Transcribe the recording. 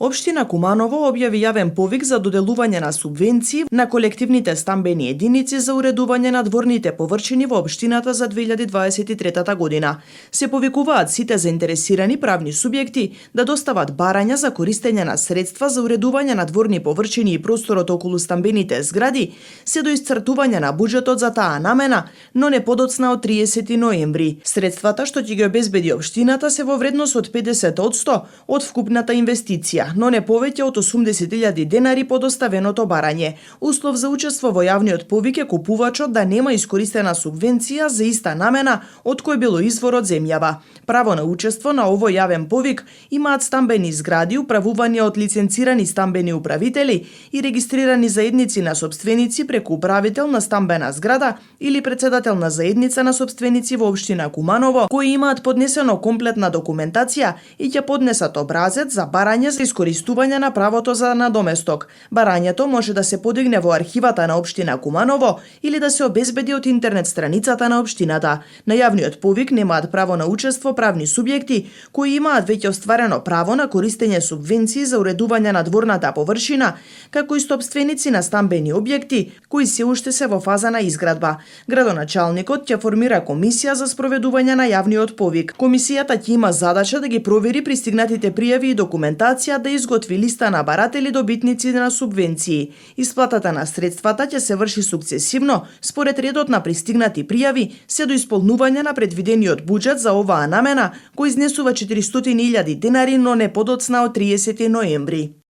Општина Куманово објави јавен повик за доделување на субвенции на колективните стамбени единици за уредување на дворните површини во општината за 2023 година. Се повикуваат сите заинтересирани правни субјекти да достават барања за користење на средства за уредување на дворни површини и просторот околу стамбените згради, се до исцртување на буџетот за таа намена, но не подоцна од 30 ноември. Средствата што ќе ги обезбеди општината се во вредност од 50% од вкупната инвестиција, но не повеќе од 80.000 денари по доставеното барање. Услов за учество во јавниот повик е купувачот да нема искористена субвенција за иста намена од кој било изворот земјава. Право на учество на овој јавен повик имаат стамбени згради управувани од лиценцирани стамбени управители и регистрирани заедници на сопственици преку управител на стамбена зграда или председател на заедница на сопственици во општина Куманово, кои имаат поднесено комплетна документација и ќе поднесат образец за барање за искористување на правото за надоместок. Барањето може да се подигне во архивата на општина Куманово или да се обезбеди од интернет страницата на општината. На јавниот повик немаат право на учество правни субјекти кои имаат веќе остварено право на користење субвенции за уредување на дворната површина, како и сопственици на стамбени објекти кои се уште се во фаза на изградба. Градоначалникот ќе формира комисија за спроведување на јавниот повик. Комисијата ќе има задача да ги провери пристигнатите пријави и документација, да изготви листа на баратели добитници на субвенции. Исплатата на средствата ќе се врши сукцесивно според редот на пристигнати пријави, се до исполнување на предвидениот буџет за оваа намена, кој изнесува 400.000 денари, но не подоцна од 30 ноември.